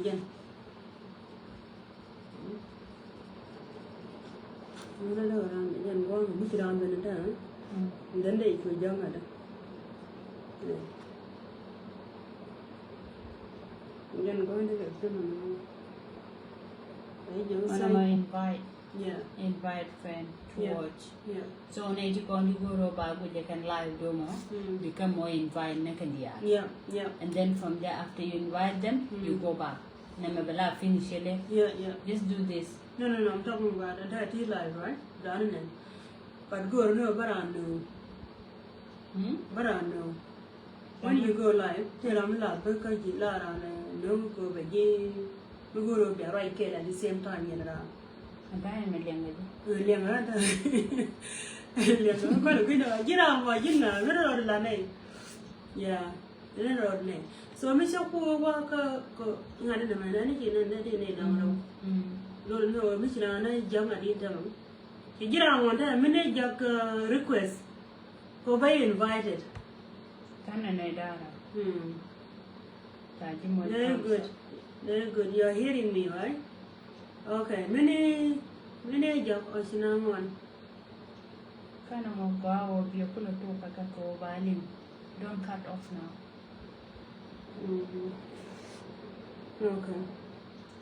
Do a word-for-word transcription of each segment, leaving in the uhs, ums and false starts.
Yɛn. Ŋun a lɛ ran yɛn gɔn mi ci ran ben ta. Then they could jam at. Yɛn gɔn de ke man. Ay jam. Wan sa ma invite. Yeah. Invite friend to Yeah. watch. Yeah. So nɛ ti kɔn di goro ba gu jɛ kɛn live do mɔ. Mm. Bi kɛ mɔ invite nɛ kɛn diaal. Yeah, yeah. And then from there, after you invite them, you Mm. go back. Nɛ mɛ bɛ la finish yɛ lɛ. Yeah, yeah. Just do this. No, no, no, I'm talking about the ti live, right? Dan nɛ. But goro nɛ bɛ ran nɛ. Hmm? Bɛ ran nɛ. When you go live, tëë ram mi la bä kä ji̱ la ran, eh, no̱o̱ŋ kɛ bɛ ji̱ mi go̱o̱r bia ruac kɛɛl at the same time yɛn ran. Ɛ bä ɛn mi liɛŋ kɛ ji̱. Eh, liɛŋ ran ta. Liɛŋ ran kɔn kui̱n ɔ ji̱ ram wa ji̱ ŋa mi rɔɔd la nɛy. Yeah, mi rɔɔd nɛy. So mi cä ku wa kä kä ŋa̱t ni mɛ nɛ ni ci nɛ nɛ di nɛy dam rɛw. Mm. Lol ni ɔ mi ci ran nɛ jam a di dam. Ci ji̱ ran wan ta mi nɛ jak, uh, request. Ko ba invited. Kan nɛ nɛ dara. Hmm. Ta ji̱ mɔ Very good. Very good. You are hearing me, right? Okay. Mini, mini jɔk ɔ ci na ŋuan. Kan nɛ mɔ gɔaa wä biɛ kulɛ tuk kɛ kɛ ko ba liŋ. Don't cut off now. Mm-hmm. Okay.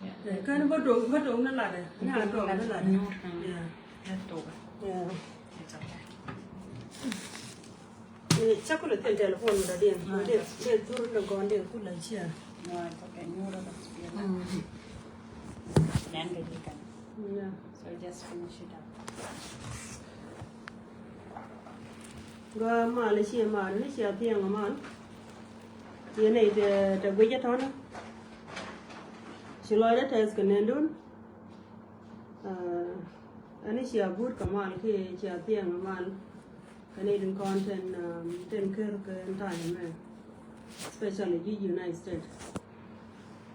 Yeah. Eh, kan bä tok, bä tok ni lat ɛ. Ni a tok ni lat ɛ. Mm-hmm. Yeah. Ni tok. Yeah. It's okay. Eh, cä kulɛ thil telephone mi dɔ̱diɛn. Ah, dee, okay. Dee thur ni gɔn dee kulɛ cia. No, it's okay. Nyuur ɛ bä. Mm. Nɛn kɛ ji̱ kan. Yeah. So just finish it up. Gɔaa mal, cie mal ni cia thiaŋ mal. Cie nɛy te, te guic ɛ tɔ̱nä. Ci lɔcdä tɛth kɛ nendun. Ah, ɛn ni cia guut kɛ mal kiɛ cia thiaŋ mal. Kɛ nɛy tin kɔn tin, um, tin ker kɛ ta̱a̱ mɛ. Especially ji̱ United States.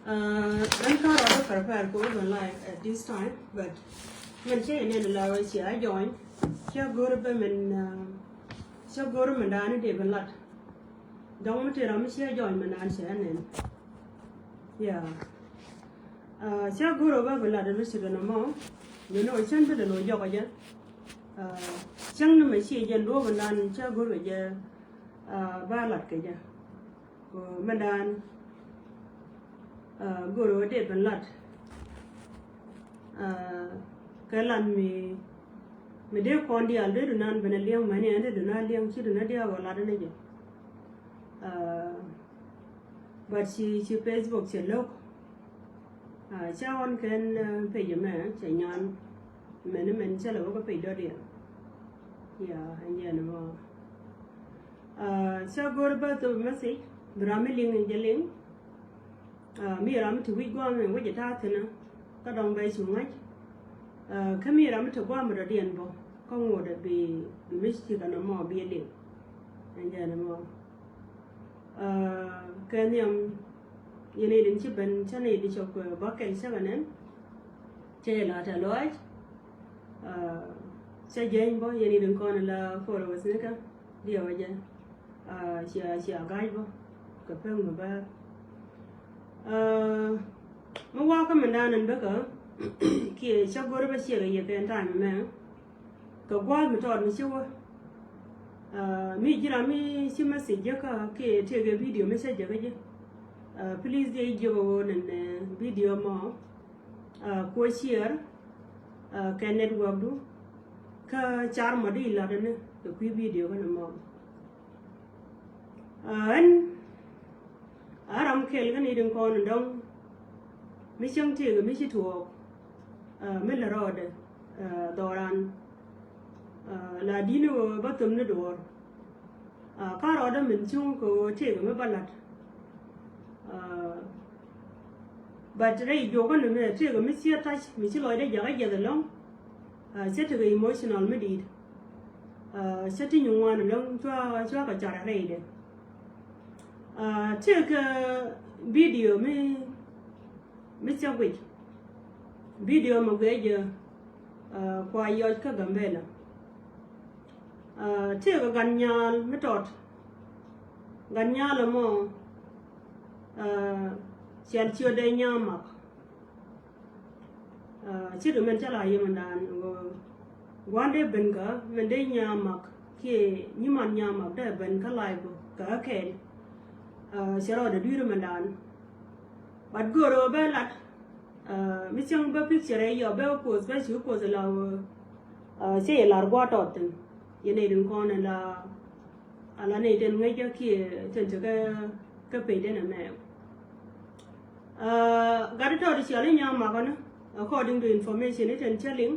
Uh, ɛn ka rɔɔdä prepare kɛ wä bɛ live at this time, but min cä yɛ nɛn la wä cia join, cia go̱r bä min, uh, cia go̱r min da̱a̱n dee bɛ lat. Dɔ̱ŋ mi tëë ram mi cia join min da̱a̱n cia nɛn. Yeah. Uh, cia go̱r bä bɛ lat mi ci kɛ nɔmɔ, mi ni wä cän bi dee lo̱ jɔk a jɛ. Uh, cäŋ ni mɛ ci jɛ luɔk min da̱a̱n cia go̱r kɛ jɛ, uh, ba lat kɛ jɛ. Ko mɛndan, ah, go̱o̱r ɣöö dee ben lat. Ah, kɛ lat mi, mi dee kɔn diaal dee dunan ben a liɛŋ mɛni ɛn dee dunan liɛŋ ci dunan diaal ɣöö lat ni jɛ. Ah, but ci, ci Facebook cɛ lo̱k. Ah, ca ɣɔn kɛn, ah, page mɛ cɛ nyan. Mɛni mɛn cɛ lɛ wä kä page dɔ̱diɛn. Ya, ɛn jɛ ni mɔ. Ah, cä go̱r bä thop message, bi ram mi liŋ in jɛ liŋ. Ah, mi ram mi ti wi̱c guam in wi̱c ɛ ta̱a̱ thi̱n kä dɔ̱ŋ bɛ cu ŋa̱c. Ah, kä mi ram mi ti guam mi dɔ̱diɛn bä kä ŋot ɛ bi, bi mi ci kɛ nɔmɔ bi ɛ liŋ. Ɛn jɛ nɔmɔ. Ah, kɛ nhiam yɛn i̱ din ci ben cä ni di cɔk, eh, bä kɛl cä kɛ nɛn. Cɛ la tɛ lɔac. Ah, cä jɛny bä yɛn i̱ din kɔn la followers ni kä. Diɛ wä jɛ, ah, cia, cia ga̱c bä kɛ pek mi bär. Ah, mi wakä mi dan in bäkä kiɛ cä go̱r bä ciɛ kɛ yɛ kɛn ta̱a̱ mi mɛ. Kɛ gua̱a̱th mi tɔɔt mi ci wä. Ah, mi ji̱ ram mi ci message jäkä kiɛ tëëkɛ video mi cä jäkä jɛ. Ah, please dee jiök ɛ ɣöö nɛn, eh, video mɔ. Ah, kuɔ share, ah, kɛ network du. Kä car mɔ di lat ni kɛ kui̱ video kä ni mɔ. Ah, ɛn a ram kɛl kä ni din kɔn dɔŋ. Mi cäŋ tëëkɛ mi ci tuɔɔk. Ah, mi lɛ rɔɔdɛ, ah, dhɔran. Ah, la di̱n ɣöö bä thöm ni duɔɔr. Ah, ka rɔɔdä min cuŋ kɛ ɣöö tëëkɛ mi bä la̱t. Ah, but rɛy juɔkä ni mɛ tëëkɛ mi ciɛ ta̱c mi ci lɔcdä jakä jiɛth ɛlɔ̱ŋ. Ah, cä tekɛ emotional mi di̱i̱t. Ah, cä ti nyin ŋuan ɛlɔ̱ŋ cua, cua kɛ car rɛydɛ. Ah, tëëkɛ video mi, mi cä guic. Video mi guic jɛ, ah, kua yɔc kä Gambela. Ah, tëëkɛ gan nyaal mi tɔt. Gan nyaal ɛmɔ, ah, Cɛl ciötdɛ Nyamak. Ce̱tkɛ mɛn cä la yiëë mɛn dan ɣöö gua̱n dee ben kä mɛn dee Nyamak kiɛ nyiman Nyamak dee ben kä live kä kɛɛl. Cɛ rɔɔdɛ dui̱r mɛn dan. But go̱o̱rä bä lat mi cäŋ bä picture yɔ bä post bä ci post la ɣöö cä yɛ lar gua̱a̱t tɔt thi̱n. Yɛn nɛy tin kɔn la ala nɛy tin ŋäc jɛ kiɛ tin te kä page den ɛmɛ. Gat tɔt cɔal i̱ Nyamak ni, according to information i̱ tin cä liŋ.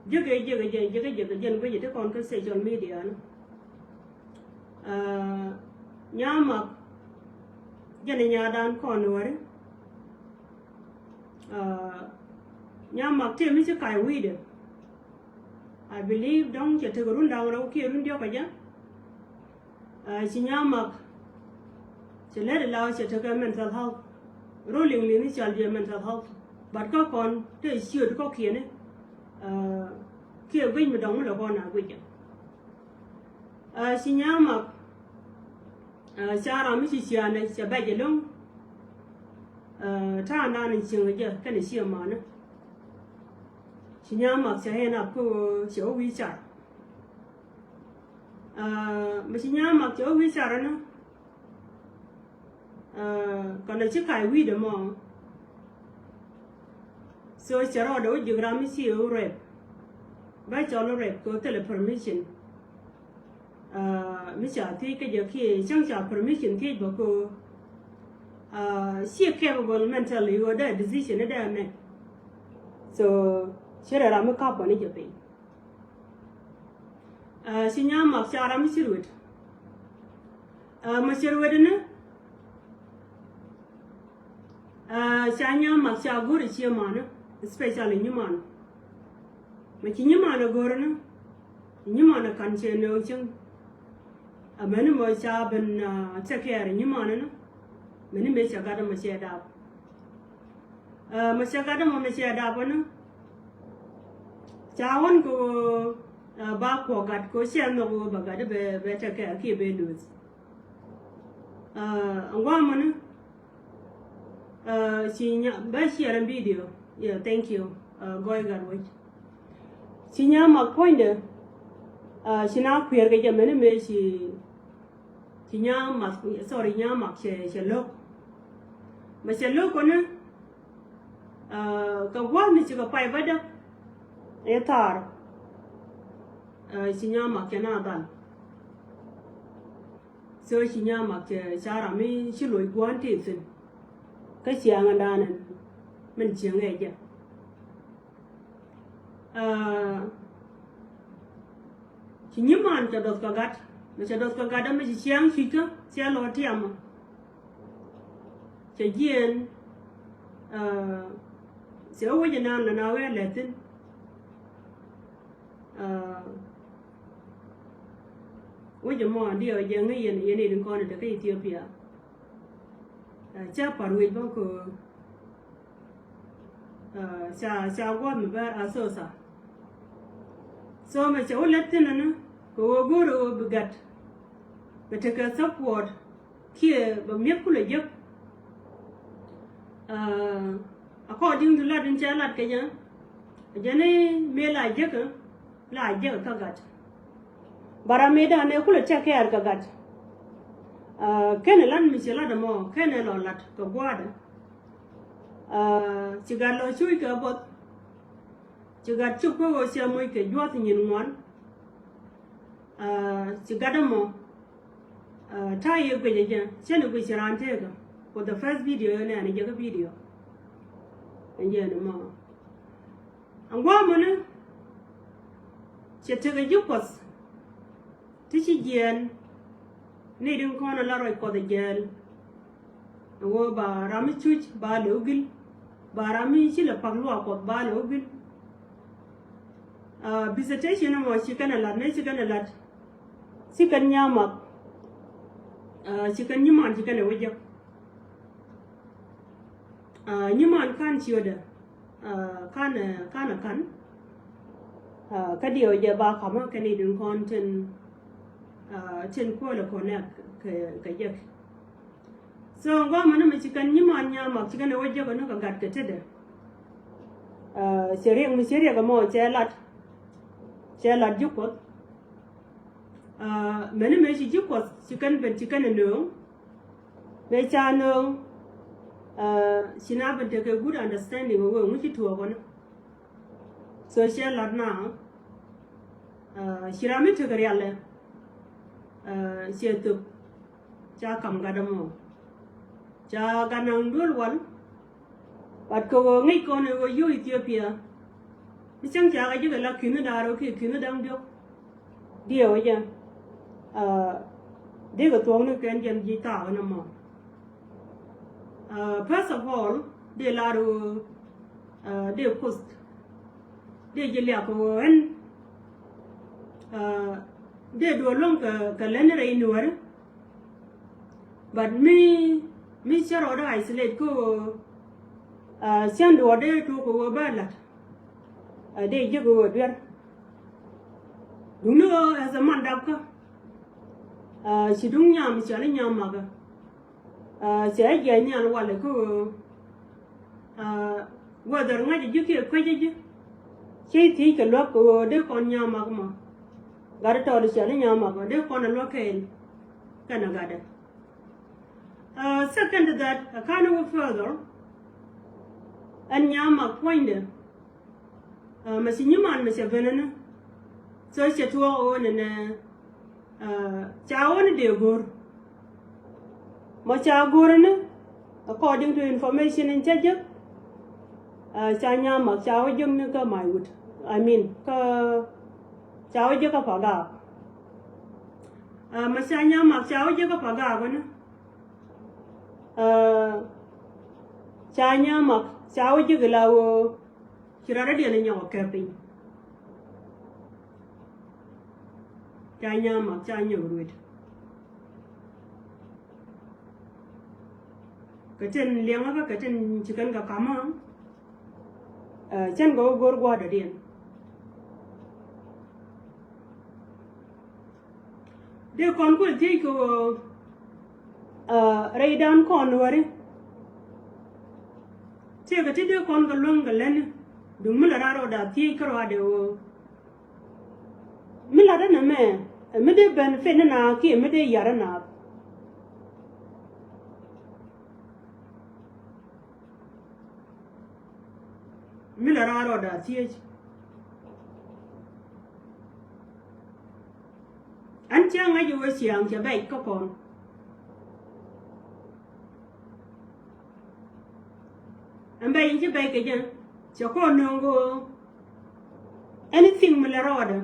Jiäkɛ jiäkɛ jɛ jiäkɛ jiäkɛ jɛn guic ti kɔn kä social media ni. Nyamak jɛn i̱ nyadan kɔn wari. Nyamak tëë mi ci kac wi̱i̱dɛ. I believe dɔ̱ŋ cɛ tekɛ run da̱ŋ rɛw kiɛ run diɔ̱k kɛ jɛ. Ci Nyamak cɛ lɛt ila cɛ tekɛ mental health. Rol liŋ liŋ i̱ cɔal jɛ mental health. But kä kɔn tëë ciöt kɔ̱kiɛn i̱ kiɛ guic mi dɔ̱ŋ mi lɛ kɔn a guic jɛ. Ci Nyamak ca ram mi ci cia̱a̱nɛ cɛ bɛc ɛlɔ̱ŋ. Ta̱a̱ naan in cieŋ jɛ kɛnɛ ciɛ manä. Ci Nyamak cɛ hand up kä ɣöö cɛ wä wi̱i̱ car. Mi ci Nyamak cɛ wä wi̱i̱ car ɛnä. Kɔnɛ ci kac wi̱i̱dɛ mɔ. So cɛ rɔɔdɛ wä ji̱k ram mi ci wä rep. Bä cɔl wä rep kɛ wä thilɛ permission. Mi ca thiec kä jɛ kiɛ cäŋ ca permission thiec bä kɛ wä. Ciɛ capable mentally wä dee decision dee make. So ci rɛ ram mi kap bä ni jɛ piny. Ci Nyamak ca ram mi ci ruet. Mɛ ci ruet ni. Ca Nyamak ca go̱r i̱ ciɛ manä, especially nyiman. Mɛ ci nyiman a go̱r ni. Nyiman a kan cɛ nööŋ cieŋ. Amäni mɔ ca ben take care nyiman ni. Mäni mëë cɛ gat mɔ cɛ dap. Mɛ cɛ gat mɔ mɛ cɛ dap ni. Ca wän kɛ ɣöö ba kuɔ gat kɛ ɣöö cɛ nhɔk ɣöö ba gat bɛ take care kiɛ bɛ lose. Ɛn guamɔ ni. Ci nya bä share video. Yeah, thank you. Gɔy gat wec. Ci Nyamak puɔ̱nydɛ. Ci na kuiɛr kɛ jɛ mɛni mëë ci ci Nyamak, sorry, Nyamak cɛ cɛ lo̱k. Mɛ cɛ lo̱k kɔni. Kɛ gua̱a̱th ni ci kɛ pay bä däk. Ɛ thaar. Ci Nyamak cɛ na dhal. So ci Nyamak cɛ ca ram mi ci loc gua̱a̱n tëë thi̱n. Kä ciaŋ ɛn da̱a̱n ɛn min cieŋ ɛ jɛ. Ci nyiman cɛ dɔth kɛ gat, mi cɛ dɔth kɛ gat mi ci ciaŋ cuc kä cɛ lɔ tiamɔ. Cɛ jiɛn cɛ wec inan lɛ na wee lɛ thi̱n. Wec imɔ diɛ wec jɛ ŋäc yɛn yɛn in kɔn in te kä Ethiopia. Cä par wec bä kɛ ɣöö ca ca gua̱a̱th mi bär Asosa. So mɛ cɛ wä lät thi̱n ni kɛ ɣöö go̱o̱rɛ ɣöö bi gat bɛ tekɛ support kiɛ bɛ mi̱eth kulɛ jek. According to lat in cɛ lat kɛ jɛ jɛ ni mëë la jek. La jek kä gat. Bara mëë dan ɛ kulɛ take care kä gat. Kɛnɛ lat mi ci lat ɛmɔ kɛnɛ lɔ lat kɛ gua̱a̱dɛ. Ci gat lɔ cuc kɛ buɔth. Ci gat cuk kä ɣöö cɛ moc kɛ juɔth nyin ŋuan. Ci gat ɛmɔ ta̱a̱ yɛ guic ɛ jɛ cɛn ɛ guic ci raan teekä. For the first video ɛ nɛn ɛ jɛ kä video. Ɛ jɛ ni mɔ. Ɛn gua̱a̱mɔni cɛ tekɛ ji̱ kuɔth ti ci jiɛɛn ni din kɔn ala ruac kuɔth ɛ jɛɛl. Ɛ ɣöö ba ram mi cuc ba lɛ wä gil, ba ram mi ci lɛ pak luaak kuɔth ba lɛ wä gil. Visitation ɛmɔ ci kɛn ɛ lat ni ci kɛn ɛ lat ci kɛn nyamak. Ci kɛn nyiman ci kɛn ɛ wä jek. Nyiman kan ciötdɛ. Kan kan kan. Kä diɛw jɛ ba kamä kɛn idin kɔn tin tin kuɔlɛ connect kɛ jek. So ŋuamɛ ni mi ci kɛn nyiman Nyamak ci kɛn ɛ wä jek ɛ ni kɛ gat kɛ tetdɛ. Cɛ riɛk mi cɛ riɛk ɛmɔ cɛ lat. Cɛ lat ji̱ Kuɔth. Mɛni mëë ci ji̱ Kuɔth ci kɛn ben ci kɛn ɛ nööŋ. Mëë ca nööŋ ci na ben tekɛ good understanding ɛ wee ŋu ci tuɔɔk ɛ ni. So cɛ lat na ci ram mi tekɛ rialɛ. Cɛ thöp ca kam gatdä mɔ. Ca gat naŋ duel wal. But kɛ ɣöö ŋi̱c kɔn ɛ ɣöö yio̱w Ethiopia. Mi cäŋ ca kɛ ji̱ kɛ la ki̱ni da̱ŋ rɛw kiɛ ki̱ni da̱ŋ diɔ̱k. Diɛw ɛ jɛ. Dee kɛ thuɔ̱k ni kɛn jɛn ji̱ thaak ɛn ɛmɔ. First of all, dee lar ɣöö dee Kuoth dee ji̱ liak kɛ ɣöö ɛn dee duɔl luäŋ kɛ lɛn rɛy nuääri. But mi mi cä rɔɔdä isolate kä ɣöö cän duɔɔr dee tuɔɔk kɛ ɣöö bä la̱t. Dee jiäk ɣöö duer. Duŋni ɣöö as a man dapkä ci duŋ nyam cɔal i̱ Nyamakä. Cɛ jiɛc nhial walɛ kä ɣöö whether ŋa̱cä ji̱ kiɛ kuecä ji̱. Cä thiec kɛ luäk kɛ ɣöö dee kɔn Nyamak mɔ. Gat tɔɔt cɔal i̱ Nyamak mɔ dee kɔn ɛ luäk kɛɛl. Kɛnɛ gatdɛ. Second to that, a kind of further. Ɛn Nyamak puɔ̱nydɛ. Mɛ ci nyiman mɛ cɛ ben ɛnɛ. So cɛ tuɔɔk ɣöö nɛnɛ ca ɣöö ni dee go̱r. Mɔ ca go̱r ɛnɛ according to information in cä jek. Ca Nyamak ca wä jek ni kä Maiwut. I mean kä ca wä jek kä Pagaak. Mɛ ca Nyamak ca wä jek kä Pagaak ɛnɛ. Ca Nyamak ca wä jek ila ɣöö ci rɔɔdädiɛn ɛ nyɔk ɛ kɛ piny. Ca Nyamak ca nyɔk ruet. Kɛ tin liɛŋä kä kɛ tin ci kɛn kɛ ka̱mä. Cɛn kɛ wä go̱r gua̱a̱r dɔ̱diɛn. Dee kɔn kuɛl thiec kɛ ɣöö rɛydan kɔn wääri. Tiɛɛkɛ ti dee kɔn kɛ luäŋ kɛ lätni. Duŋ mi la raar ɣöö da̱a̱ thiec kä ruaadɛ ɣöö mi latdä nɛmɛ ɛ mi dee benefit ni naath kiɛ mi dee yar ni naath. Mi la raar ɣöö da̱a̱ thiec. Ɛn cä ŋa̱c i̱ wee ciaŋ cɛ bɛc kä kɔn. Ɛn bɛc in ci bɛc kɛ jɛ cɛ kɔn nööŋ ɣöö anything mi lɛ rɔɔdɛ.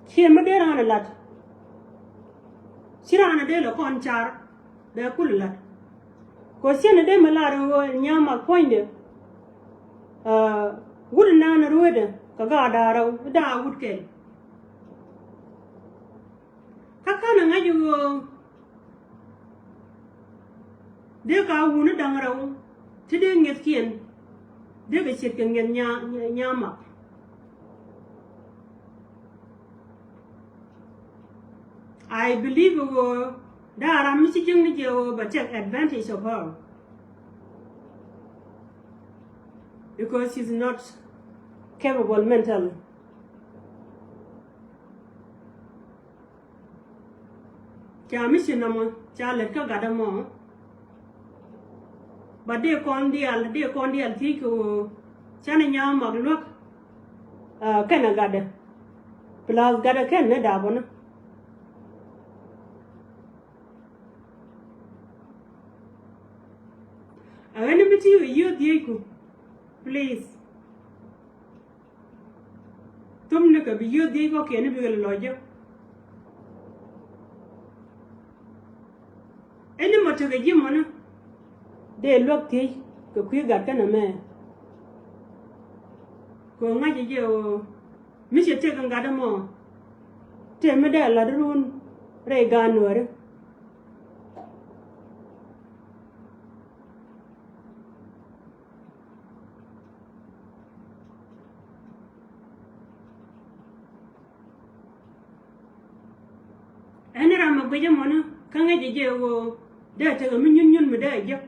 Ciɛ mi dee raan ɛ lat. Ci raan ɛ dee lɛ kɔn car bɛ kul ɛ lat. Kɛ ciɛ ni dee mi lar ɣöö Nyamak puɔ̱nydɛ. Wut naan rueetdɛ kɛ gaat da̱a̱ rɛw da̱a̱ wut kɛl. Kä kän ɛ ŋa̱c ɣöö dee ka wuni da̱ŋ rɛw ti dee ŋi̱ethkiɛn dee kɛ ce̱tkɛ ŋi̱eth Nyamak. I believe ɣöö da̱a̱ ram mi ci jiäkni jɛ ɣöö bɛ take advantage of her because she's not capable mentally. Ca mi ci nɔmɔ ca lät kä gatdä mɔ. But dee kɔn diaal dee kɔn diaal thiec kɛ ɣöö canɛ Nyamak luäk. Kɛnɛ gatdɛ plus gatdɛ kɛn ni daapɔnä. A ɣän mi ti ɣä yiöth dhiecku please. Thum ni kɛ bi yio̱th dhiec kɔkiɛn ni bikɛ lɔc jɛ. Ɛn ni mɔ tekɛ ji̱ mɔni dee luäk thiec kɛ kui̱ gat kɛnɛ mɛ. Kɛ ŋa̱c jɛ ɣöö mi cɛ tëk in gat ɛmɔ tëë mi dee lat run rɛy gaat nuääri. Ɛn ram mi guic ɛmɔni kä ŋäcɛ jɛ ɣöö Dee tekɛ mi nyuny nyuny mi dee jek.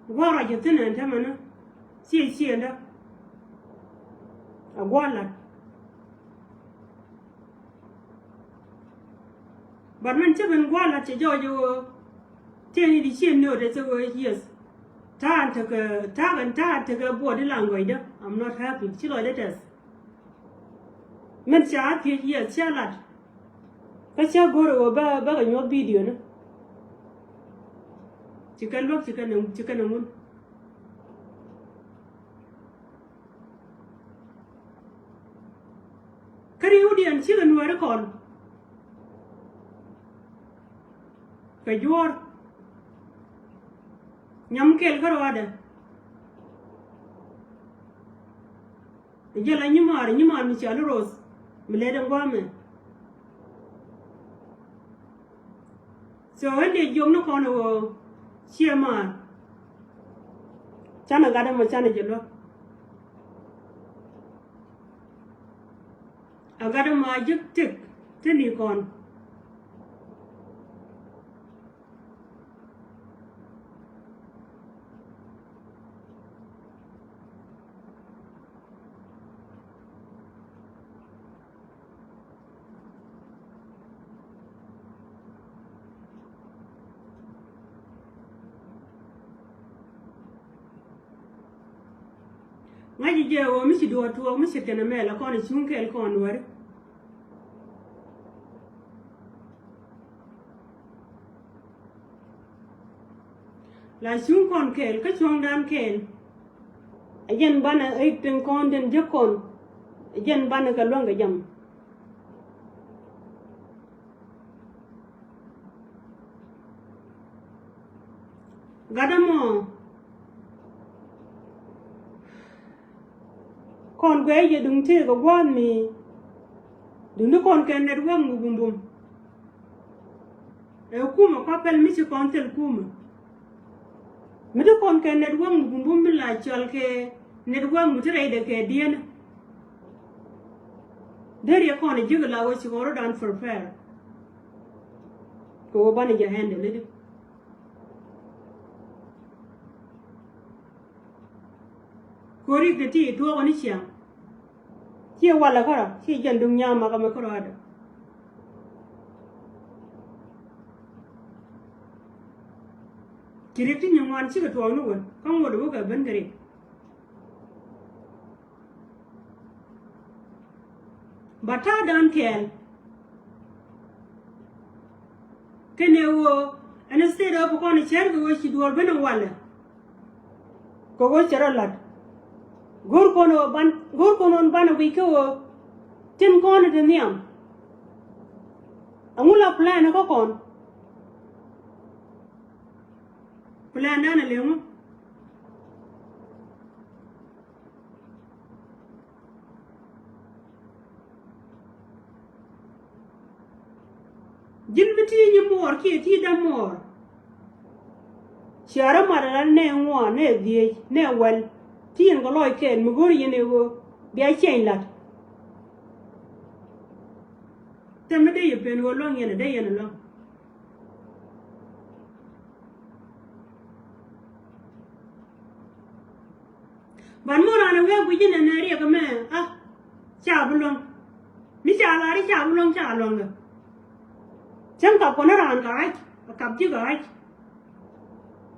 Gua̱a̱r ruac jɛ thi̱n ɛn tämɛ ni ciɛ ciɛ dä. A gua̱a̱r lat. But min cä ben gua̱a̱r lat cɛ jɔɔc ɛ ɣöö tiɛni di ciɛ ni ɣöö dee thik ɣöö yes. Ta̱a̱ ɛn tekɛ ta̱a̱ ɛn ta̱a̱ ɛn tekɛ body language dä. I'm not happy. Ci lɔcdä tɛth. Min ca thiec yes ca lat. Kä ca go̱r ɛ ɣöö bä bä kɛ nyuɔth video ni. Ci kɛn luäk ci kɛn ci kɛn ŋun. Kä riwdiɛn cikɛ nuääri kɔn. Kɛ juɔ̱ɔ̱r nyam kɛl kä rɔadɛ. Jɛ la nyimaar nyimaar mi cɔal i̱ Roth mi lɛt ɛn gua̱a̱mɛ. So ɣän dee jiɔk ni kɔn ɛ ɣöö ciɛ maar. Canɛ gat ɛmɔ canɛ jɛ luäk. A gat ɛmɔ a ji̱k tëk te ni kɔn. Ŋa̱c jɛ ɣöö mi ci duɔ̱ɔ̱r tuɔɔk mi ce̱tkɛ nɛmɛ la kɔn cuŋ kɛɛl kɔn wääri. La cuŋ kɔn kɛɛl kä cuɔ̱ŋdan kɛɛl. Ɛ jɛn banɛ ɛ tin kɔn tin jek kɔn. Ɛ jɛn banɛ kɛ luäŋ kɛ jam. Gat ɛmɔ kɔn guɛy jɛ duŋ tëë kɛ gua̱a̱th mi duŋdi kɔn kɛ network mi bumbum. Ɛ kumɛ kua pɛl mi ci kɔn thil kumɛ. Mi ti kɔn kɛ network mi bumbum mi la cɔl kɛ network mi ti rɛydɛ kɛ diɛn. Deri kɔn ji̱ la wä ci kɔn rɔ dan prepare. Kɛ wä banɛ jɛ handle it. Kori kɛ ti tuɔk ni ciaŋ. Ciɛ walɛ kärɔ ciɛ jɛn duŋ nyam makä mɛ kärɔ adɛ. Ci rik ti nyin ŋuan cikɛ tuɔɔk ni wän kä ŋuɔt wä kɛ ben kɛ rik. Ba ta̱a̱ dan kɛɛl. Kɛnɛ ɣöö ɛn state of kɔn cɛr kɛ ɣöö ci duɔ̱ɔ̱r ben walɛ. Kɛ ɣöö cɛ rɔ la̱t. Go̱o̱r kɔn ɣöö ban go̱o̱r kɔn ɣöö ban wi̱i̱ kä ɣöö tin kɔn ti nhiam. Ɛŋu la plan kä kɔn. Plan dan ɛ leŋu. Ji̱n mi ti nyi muɔɔr kiɛ ti dämuɔɔr. Ciarä mat ala nɛ ŋuan nɛ dhiec nɛ wɛl ti yɛn kɛ lɔc kɛɛl mi go̱r yɛn ɛ ɣöö bia ciɛny lat. Tɛm mi dee yɛ pen ɣöö luäŋ yɛn ɛ dee yɛn ɛ luäŋ. Ban mi raan ɛ wee guic inɛ nɛ riɛk ɛmɛ a ca bi luäŋ. Mi ca lar i̱ ca bi luäŋ ca luäŋ kɛ. Cäŋ kap kɔn raan kɛ ɣa̱c a kap ji̱ kɛ ɣa̱c.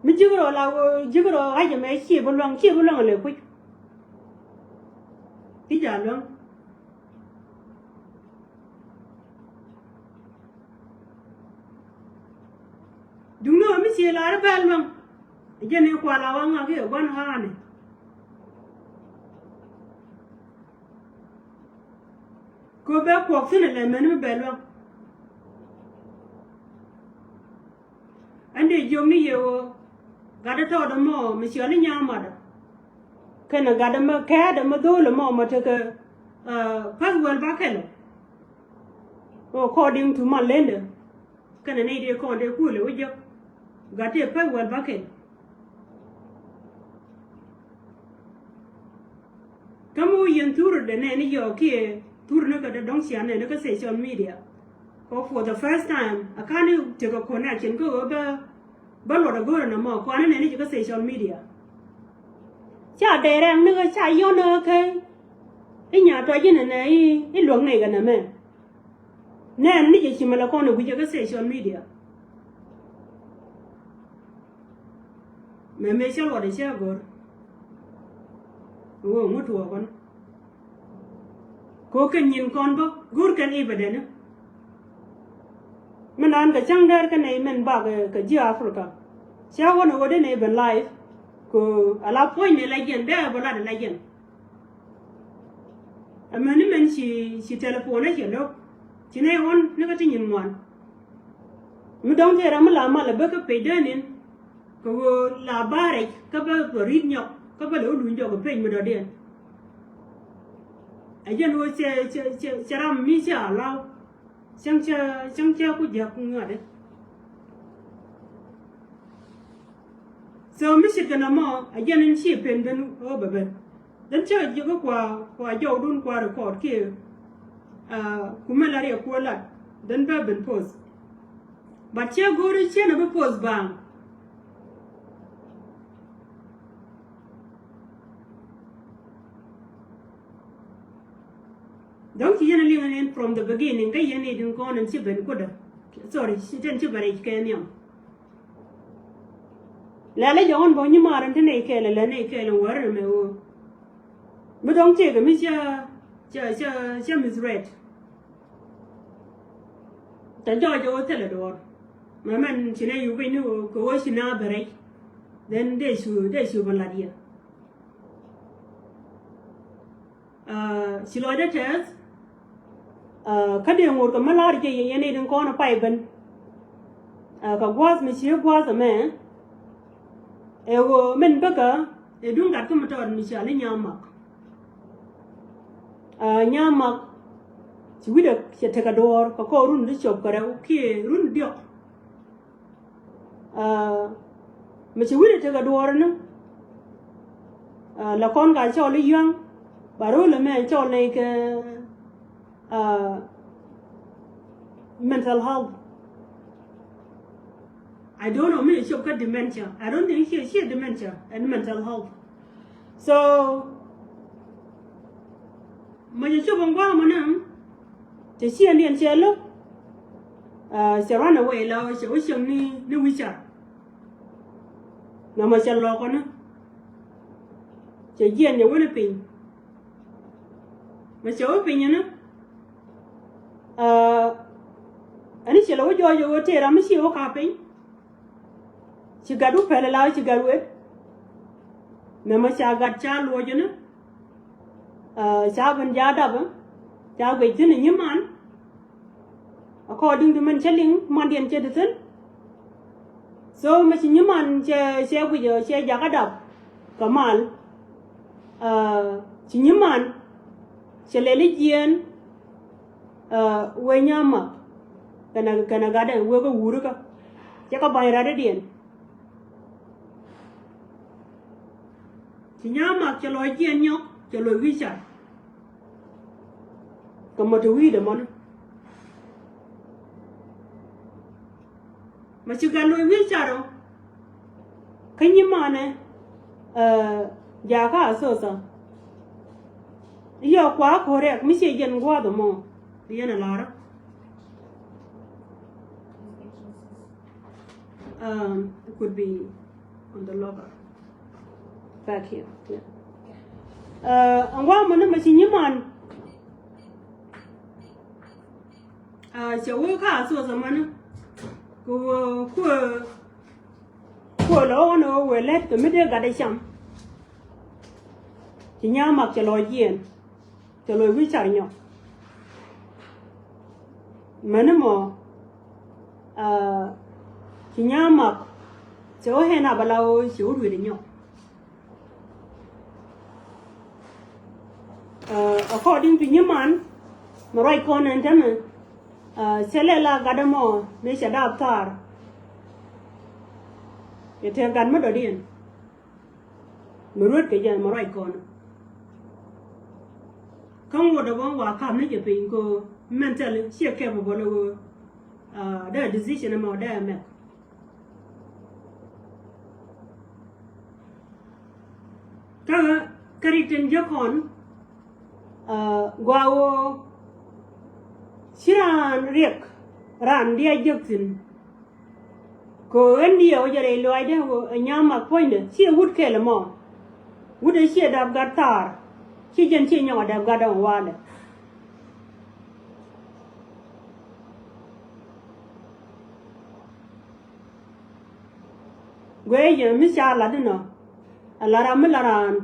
Mi ji̱ kɛ rɔ la ji̱ kɛ rɔ ɣa̱c ɛmɛ ci bi luäŋ ci bi luäŋ ɛ lɛ kui̱c. I̱ ca luäŋ. Duŋni ɣöö mi cie lar i̱ bɛl luäŋ. Jɛn i̱ kual a waŋ ŋak i̱ ɛ gua̱n ɣa̱a̱ni. Kɛ ɣöö bɛ kuɔk thi̱n ɛ lɛ mɛn mi bɛl luäŋ. Ɛn dee jiök ni yɛ ɣöö gatdä tɔɔt ɛmɔ mi ciɔl i̱ nyaam matdä. Kɛnɛ gatdä mɛ kɛɛt ɛmɛ dho̱o̱l ɛmɔ mɛ tekɛ path wäl bakɛl. According to mal lendɛ kɛnɛ nɛy dee kɔn dee kuël ɛ wä jek gat tëë path wäl bakɛl. Kä mi wä yɛn thurä dee nɛɛni yɔɔk kiɛ thurä ni kɛ dee dɔ̱ŋ cian nɛɛni kä social media. Kɔ for the first time a ka̱n i̱ tekɛ connection kä ɣöö bä bä luɔt a go̱o̱rä nɔmɔ kuanä nɛni ci kä social media. Ca dee rɛŋ ni ɣä ca yɔn ɣä kä i̱ nya tɔc inɛ nɛ i̱ luäk nɛy kɛ nɛmɛ. Nɛn ni jɛ ci mɛ la kɔn ɛ wi̱cɛ kä social media. Mɛ mëë cä luɔt ɛ cä go̱r. Ɣöö ŋut tuɔɔkɔn. Ko kɛn nyin kɔn bä go̱r kɛn i̱ bɛ dɛn. Min an kɛ cäŋ dɛr kɛn nɛy min bak kɛ ji̱ Africa. Cä wän ɛ ɣöö dee nɛy ben live. Ko ala puɔ̱ny nɛy la jiɛn dee ɛ bä lat ɛ la jiɛn. Amäni mɛn ci ci telephone cɛ lo̱k ci nɛy ɣɔn ni kä ti nyin ŋuan. Mi dɔ̱ŋ tëë ram mi la mal a bä kä pec dee nin. Kɛ ɣöö la barɛc kä bä bä ri̱t nyɔk kä bä lɛ wä luny jɔk kɛ pec mi dɔ̱diɛn. Ɛ jɛn ɣöö cɛ cɛ cɛ cɛ ram mi cɛ a law. Cäŋ cä cäŋ cä ku jiäk ku ŋuɛ̈tdä. So mi ce̱tkɛ nɔmɔ a jɛn in ci pen ben ɣöö bɛ ben. Dhän cä jiäkä kua kua jɔwdun kua record kiɛ. Kumɛ la riɛk kuɔ lat dhän bä ben post. But cä go̱o̱ri ciɛn a bi post baaŋ. Dɔ̱ŋ ci yɛn a liŋ ɛn in from the beginning kä yɛn ni din kɔn in ci ben kudä. Sorry, ci ten ci ben rɛc kɛ nhiam. Lɛlɛ jɔŋ in bä nyi mar in ti nɛy kɛɛl lɛ nɛy kɛɛl in wär in mɛ ɣöö mi dɔ̱ŋ tëëkɛ mi cä cä cä cä misread. Tɛ jɔɔc ɛ ɣöö thilɛ duɔ̱ɔ̱r mɛ mɛn ci nɛ yuk piny ni ɣöö kɛ ɣöö ci na bɛ rɛc. Then dee cu dee cu bä lat yɛ. Ci lɔcdä tɛth. Kä dee ŋot kɛ mi la̱r jɛ yɛ yɛn i̱ din kɔn ɛ pay ben. Kɛ gua̱a̱th mi ci gua̱a̱th ɛmɛ ɛ ɣöö min bäkä ɛ duŋ gat kä mi tɔɔt mi cɔal i̱ Nyamak. Nyamak ci wi̱cdɛ cɛ tekɛ duɔ̱ɔ̱r kɛ kɔɔr run ti cop kɛ rɛw kiɛ run diɔ̱k. Mi ci wi̱cdɛ tekɛ duɔ̱ɔ̱r ni la kɔn ka cɔl i̱ yua̱ŋ ba ro̱o̱l ɛmɛ cɔl nɛy kɛ mental health. I don't know mi cɛ cop kä dementia. I don't think ciɛ ciɛ dementia ɛn mental health. So mɛ cɛ cop ɛn gua̱a̱mɔ ni cɛ ciɛ niɛn cɛ lo̱k. Cɛ run away la cɛ wä cieŋ ni ni wi̱car. Nɔmɔ cɛ lɔkɔ ni cɛ jiɛn cɛ wä ni piny. Mɛ cɛ wä piny ni ɛn cɛ lɛ wä jɔɔc ɛ wä tëë ram mi ciɛ wä ka piny. Ci gat wä pɛl ɛ la ci gat wet. Mɛ mɛ ca gat ca luɔc ni ca ben ja dap ca guic thi̱n ɛ nyiman. According to min cä liŋ mandiɛn cɛ ti thi̱n. So mɛ ci nyiman cɛ cɛ guic ɛ cɛ jakä dap kɛ mal. Ci nyiman cɛ lɛl i̱ jiɛɛn. Wee Nyamak kɛnɛ kɛnɛ gatdɛ wee kä wurikä. Cɛ kɛ ba̱ny rätdädiɛn. Ci Nyamak cɛ lɔc jiɛn nyɔk cɛ lɔc wi̱i̱ car. Kɛ mɔ te wi̱i̱dɛ mɔni. Mɛ ci gat lɔc wi̱i̱ car ɔ kä nyimanɛ. Jakä Asosa. Yɔ kua correct mi ciɛ jɛn gua̱a̱th ɛmɔ. Bi yɛn a la̱rä. Um, it could be on the locker. Back here. Yeah. Ɛn gua̱a̱th mɔ ni mɛ ci nyiman. Cɛ wee ka Asosa mani. Ku kuɛ kuɛ lɔ wä ni wee lɛt kɛ mi dee gat ɛ cam. Ci Nyamak cɛ lɔ jiɛn. Cɛ lɔ wi̱i̱ car nyɔk. Mäni mɔ ci Nyamak cɛ wä hɛn a bɛ la wä cɛ wä ruet nyɔk. According to nyiman mɛ ruac kɔn ɛn tämɛ. Cɛ lɛ la gat ɛmɔ mëë cɛ dap thar. Cɛ tɛk gat mi dɔ̱diɛn. Mi ruet kɛ jɛn mi ruac kɔn. Kä ŋuɔ̱t ɛ bä wa ka̱m ni jɛ piny ko mental ciɛ capable ɛ wee. Dee decision ɛmɔ dee ɛ mɛk. Kä kä rik tin jiäk kɔn gua ɣöö ci raan riɛk raan diaal jiäk thi̱n. Kɛ ɣöö ɣän diɛw jɛ rɛy lɔaacdä ɣöö ɛ nyaam mak puɔ̱nydɛ ciɛ wut kɛl ɛmɔ. Wut ɛ ciɛ dap gat thaar. Ci jɛn ciɛ nyɔk ɛ dap gat ɛmɔ walɛ. Guɛ jɛ mi ca lat inɔ. A lat ram mi lat raan.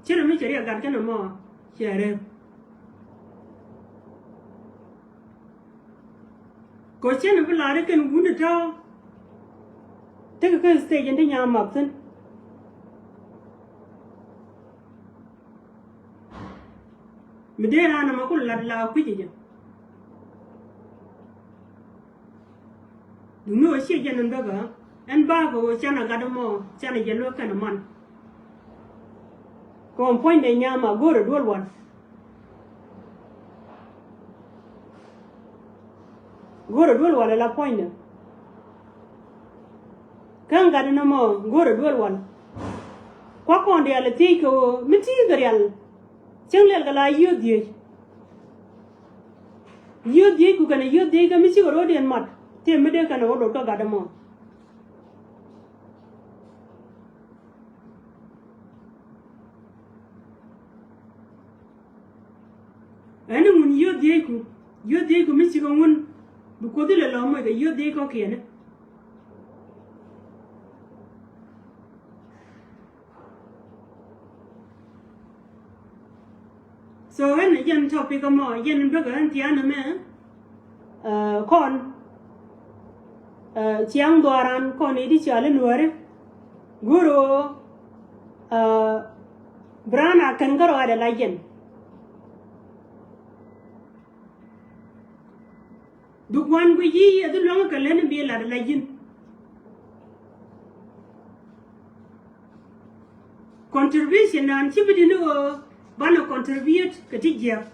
Ci ram mi cɛ riɛk gat kɛn ɛmɔ cɛ rep. Kɔ cɛn bi lar ikɛn wuni tɔ. Tekɛ kä stage in ti nyaam map thin. Mi dee raan ama ku lat la kui̱c jɛ. Duŋni ɣöö ciɛ jɛn in bäkä ɛn bakɛ ɣöö canɛ gat ɛmɔ canɛ jɛ luäk kɛn ɛmɔn. Kɛ ɣöö puɔ̱nydɛ nyaam a go̱o̱rɛ duel wal. Go̱o̱rɛ duel wal ala puɔ̱nydɛ. Kä gat ɛn ɛmɔ go̱o̱rɛ duel wal. Kuak kɔn diaal ɛ thiec kɛ ɣöö mi ti̱i̱ kɛ rial. Cäŋ liɛl kɛ la yio̱o̱th dhieec. Yio̱o̱th dhieec ku kɛnɛ yio̱o̱th dhieec kä mi cikɛ ro̱o̱diɛn mat. Tëë mi dee kɛnɛ wä dot kä gat ɛmɔ. Ɛn iŋun yio̱o̱th dhieecku, yio̱o̱th dhieecku mi cikɛ ŋun bi Kuoth ilɛ lɔ moc kɛ yio̱o̱th dhiec kɔ̱kiɛni. So ɛn jɛn topic ɛmɔ jɛn bäkɛ ɛn thia̱a̱n ɛmɛ. Kɔn ciaŋ dhuaaran kɔn i̱ di cɔal in wääri. Go̱o̱r ɣöö bi raan a kɛn kä rɔaadɛ la jɛn. Dhuk wan guic i̱ ɛ dhi luäŋ kɛ lɛn in bi lat la ji̱n. Contribution nan ci bi di ni ɣöö banɛ contribute kɛ ti jiäk.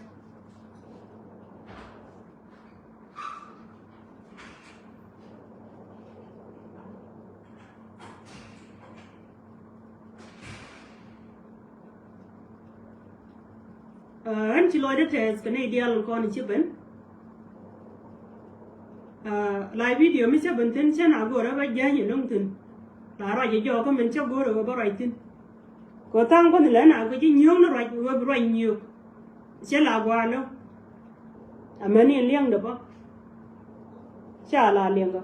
Ɣän ci lɔcdä tɛth kɛ nɛy diaal kɔn ci ben. Live video mi cä ben thi̱n cä na go̱o̱rä bä jäny ɛlɔ̱ŋ thi̱n. La ruac ɛ jɔɔkä min cä go̱o̱rä ɣöö bä ruac thi̱n. Kɛ tha̱a̱ŋ kuɔth lɛ na kɛ ji̱ nyuɔ̱ɔ̱ŋ ni ruac ɣöö bi ruac nyuɔ̱ɔ̱k. Cɛ la gua̱a̱lä. Amäni in liɛŋdɛ bä. Ca la liɛŋkä.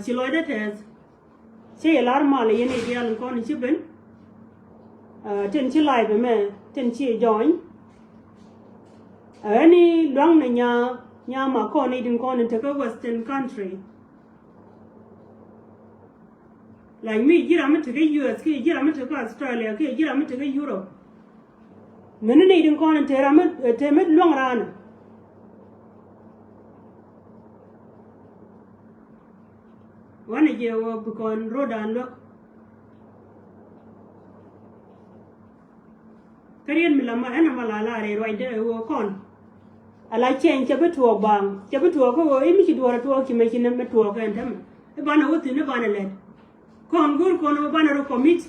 Ci lɔcdä tɛth. Ci lar mal yɛn i̱ diaal in kɔn ci ben. Tin ci live mɛ tin ci join. Ɛn i̱ luaŋ ni nya nya ma kɔn i̱ din kɔn in tekä Western country. Like mi ji̱ ram mi tekä U S kiɛ ji̱ ram mi tekä Australia kiɛ ji̱ ram mi tekä Europe. Meni nɛy din kɔn in te ram mi te mi luaŋ raan. Wanɛ jɛ wä bi kɔn ro̱dan luäk. Kä riet mi la ma ɛn ama la la rɛy ruacdä ɛ ɣöö kɔn. Ala cɛny cɛ bi tuɔɔk baaŋ cɛ bi tuɔɔk kä ɣöö i̱ mi ci duɔɔr a tuɔɔk ci mɛ ci nɛ mi tuɔɔk ɛn tämɛ. I̱ banɛ wä thi̱n i̱ banɛ lɛt. Kɔn go̱o̱r kɔn ɣöö banɛ rɔ commit.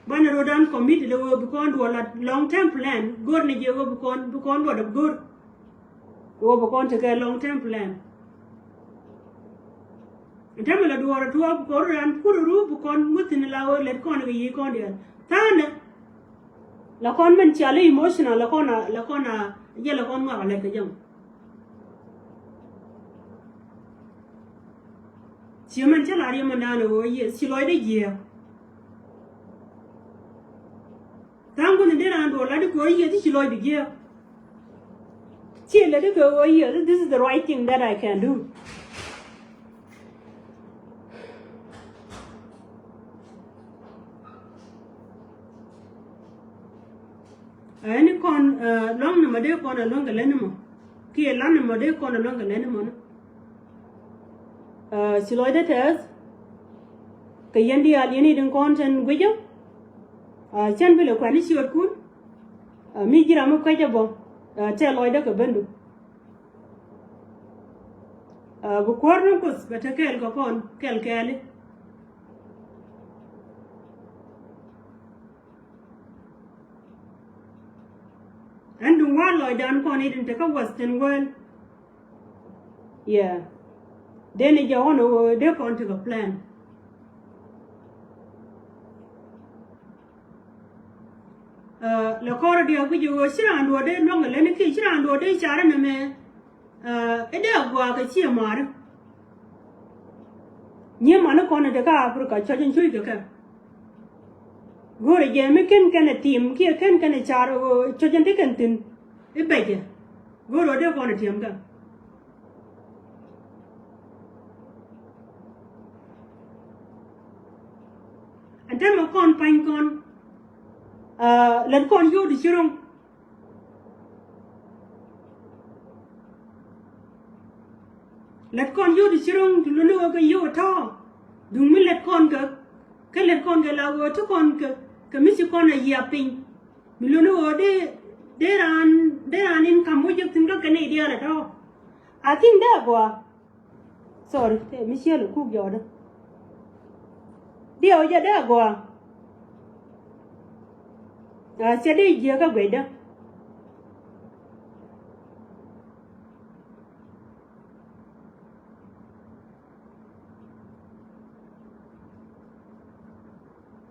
Banɛ rɔ dan commit lɛ ɣöö bi kɔn duɔl a long term plan go̱o̱r ni jɛ ɣöö bi kɔn bi kɔn duɔl a go̱o̱r. Ɣöö bi kɔn tekɛ long term plan. Tämɛ la duɔɔr a tuɔɔk bi kɔn rɔ dan kur ru bi kɔn wä thi̱n la ɣöö lɛt kɔn kɛ yiëë kɔn diaal tha̱a̱nɛ. La kɔn min cia lɛ emotional la kɔn a la kɔn a jɛ la kɔn ŋɔak a lɛt kɛ jɛŋ. Ci mɛn cä lar yɛ mɛn da̱a̱n ɛ ɣöö yɛ ci lɔcdä jiääk. Tha̱a̱ŋ kuänh in dee raan duɔl lat di kɛ ɣöö yɛ ci lɔcdä jiääk. Ci lɛ di kɛ ɣöö yɛ this is the right thing that I can do. Ɛn kɔn luaŋ ni mɔ dee kɔn a luaŋ kɛ lɛn ni mɔ kiɛ lan ni mɔ dee kɔn a luaŋ kɛ lɛn ni mɔ ni. Ci lɔcdä tɛth. Yɛn diaal yɛn i̱ din kɔn tin guicä. Cän bi lɛ kuɛn i̱ ciöötkun. Mi ji̱ ram mi kuecä bä tɛl lɔcdä kɛ bendu. Bi kuäär ni Kuoth bɛ te kɛɛl kɛ kɔn kɛl kɛɛli. Ɛn duŋ wa̱a̱ lɔcdan kɔn i̱ din te kä Western world. Yeah. Dee ni jɛ ɣɔn ɣöö dee kɔn tekɛ plan. Lɛ kɔrɛ diɛ guic ɣöö ci raan duɔ̱ɔ̱r dee luäŋ ɛ leni kiɛ ci raan duɔ̱ɔ̱r dee carɛ nɛmɛ. Ɛ dee a gua̱a̱ kɛ ciɛ ma̱a̱ri. Nyiee mani kɔn ɛ dee kä Africa cɔc in cuc kɛ kɛ. Go̱o̱rɛ jɛ mi ken kɛn ɛ tim kiɛ ken kɛn ɛ car ɛ ɣöö cɔc in ti kɛn thi̱n i̱ bɛcɛ. Go̱o̱rɛ ɣöö dee kɔn ɛ tiɛm kɛ. Ɛn täämɛ kɔn pa̱ny kɔn. Lät kɔn yio̱w ti ci ro̱ŋ. Lät kɔn yio̱w ti ci ro̱ŋ ti luni ɣöö kɛ yio̱w ɛ tɔ̱. Duŋ mi lät kɔn kɛ kä lät kɔn kɛ la ɣöö ti kɔn kɛ kɛ mi ci kɔn a yiap piny. Mi luni ɣöö dee dee raan dee raan in kam wä jek thi̱n kä kɛ nɛy diaal ɛ tɔ̱. I think dee a gɔaa. Sorry, te mi ciel kuk jɔɔdä. Diɛw jɛ dee a gɔaa. A cɛ dee jiɛ kä guecdä.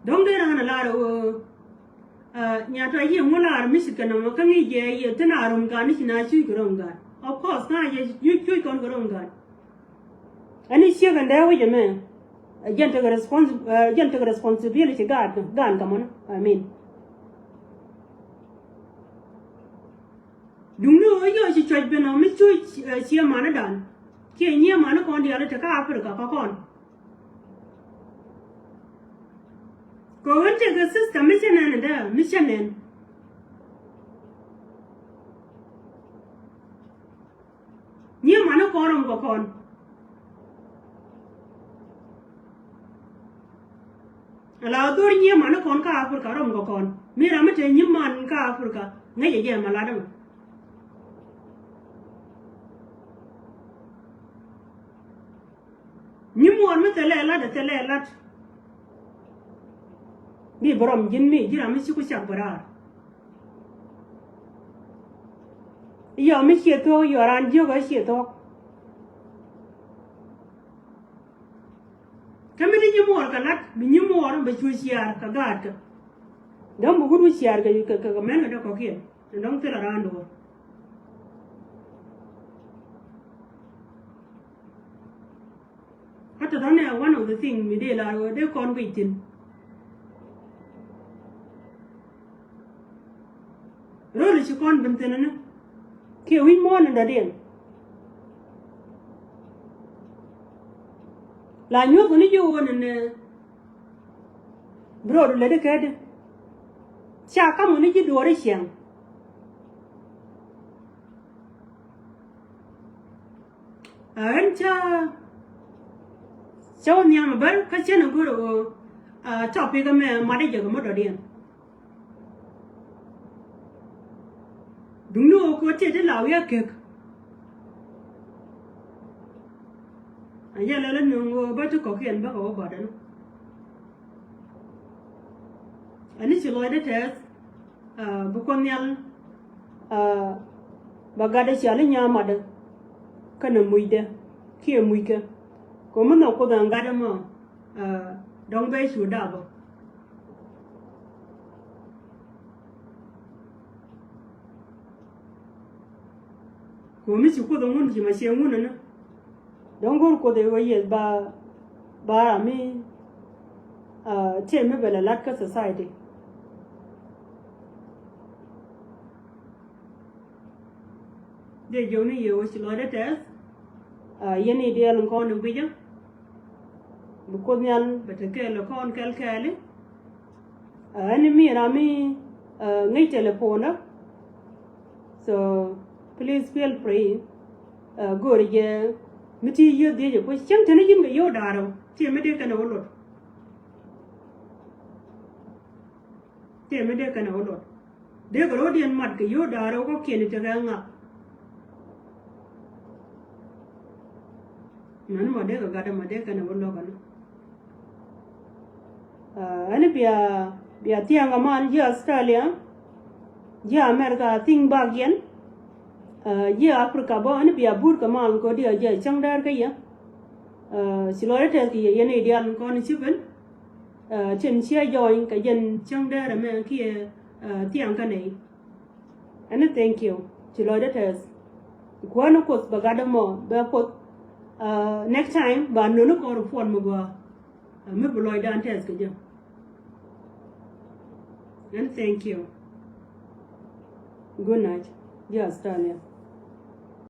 Dɔ̱ŋ dee raan a lar ɣöö nya tɔ̱ yiëë ŋu lar mi ci kɛ nɔmɔ kä ŋi̱i̱c jɛ yiëë thin a rom gan ni ci na cuc kɛ rom gan. Of course na yɛ cuc cuc kɔn kɛ rom gan. Ɛn i̱ ciek ɛn dee wi̱c ɛmɛ. Ɛ jɛn tekɛ respons- ɛ jɛn tekɛ responsibility gaat kɛ gaan kɛ mɔnɔ. I mean. Duŋni ɣöö yɔc ci cuɔc ben ɔ mi cuc cie manidan kiɛ nyiee mani kɔn diaal i̱ te kä Africa kä kɔn. Kɛ ɣöö ɛn tekɛ system mi cä nɛn ɛn dee mi cä nɛn. Nyiee mani kɔn rom kɛ kɔn. Ala dhor nyiee mani kɔn kä Africa rom kɛ kɔn. Mi ram mi te nyiee man kä Africa ŋäcɛ jɛ ma lat ɛmɛ. Nyimuɔɔr mi thilɛ lat ɛ thilɛ lat. Bi bi rɔm ji̱n mi ji̱ ram mi ci ku cak bi raar. Yɔ mi ciɛ thuɔ̱k yɔ raan jiök ɛ ciɛ thuɔ̱k. Kä mi ni nyimuɔɔr kɛ lat bi nyimuɔɔr bɛ cu ciaar kɛ gaatkä. Dɔ̱ŋ bi wut wi̱c ciaar kɛ kɛ kɛ mɛn kɛ dee kɔ̱kiɛn. Dɔ̱ŋ thilɛ raan duɔ̱ɔ̱r. Kä tɔ̱tɔ̱ nɛ one of the thing mi dee lar ɣöö dee kɔn guic thi̱n. Röl ci kɔn ben thi̱n ni kiɛ wi̱c muɔ̱ɔ̱n in dɔ̱diɛn. La nyuɔ̱th ni ji̱ ɣöö nɛnɛ bi rɔɔdu lätdi kätdi. Ca ka̱m ɣöö ni ji̱ duɔ̱ɔ̱ri ciɛŋ. Ɣän cä cä wä nhiam ɛ bär kä cän ɛ go̱r ɛ ɣöö topic ɛmɛ mat ɛ jɛ kɛ mɔ dɔ̱diɛn. Duŋni ɣöö kɛ ɣöö tëë ti la wi̱i̱ a kek. A yɛl ɛ lä nöŋ ɣöö bä ti kɔ̱kiɛn bäkɛ wä gɔ̱a̱dɛ ni. Ani ci lɔcdä tɛth. Bi Kuoth Nhial bɛ gatdɛ ciali nyamadä kɛnɛ mucdɛ kiɛ muckɛ. Kɛ mi nhɔk Kuoth ɛn gatdä mɔ dɔ̱ŋ bɛ cu dap bä. Kɛ mi ci Kuoth ɛŋun ci ma ciɛ ŋun ɛnä. Dɔ̱ŋ go̱r Kuoth ɛ ɣöö yɛth ba ba ram mi tëë mi bɛ lɛ lat kä society. Dee jiɔkni yɛ ɣöö ci lɔcdä tɛth. Yɛn i̱ diɛɛl in kɔn in guicä. Bi Kuoth Nhial bɛ te kɛɛl kɔn kɛl kɛɛli. Ɛn mi ram mi ŋäc telephone ɔ. So please feel free. Go̱o̱ri jɛ mi ti yieth dhiec ɛ kuec cäŋ teni ji̱n kɛ yio̱w da̱a̱r ɔ ti mi dee kɛn ɛ wä lot. Tëë mi dee kɛn ɛ wä luɔt. Dee kɛ ro̱diɛn mat kɛ yio̱w da̱a̱r ɛ wä kɔ̱kiɛn i̱ tekɛ ŋak. Mɛn mɔ dee kɛ gat ɛmɔ dee kɛn ɛ wä luɔk ɛnɔ. Ɛn bia bia thiaŋ kɛ mal ji̱ Australia, ji̱ America, thi̱ŋ bak yɛn. Ji̱ Africa bä ɛn bia but kɛ mal kɛ diɛ jiɛ cäŋ däär kä yɛ. Ci lɔcdä tɛth kɛ yɛ yɛn i̱ diaal kɔn ci ben. Cin ciɛ jɔny kɛ jɛn cäŋ däär ɛmɛ kiɛ thiaŋ kä nɛy. Ɛn thank you. Ci lɔcdä tɛth. Kuäär ni Kuoth bɛ gat ɛmɔ bɛ Kuoth. Next time ba nöni kɔn report mi gɔaa. Mi bi lɔcdan tɛth kɛ jɛ. And thank you. Good night. Ji̱ Australia.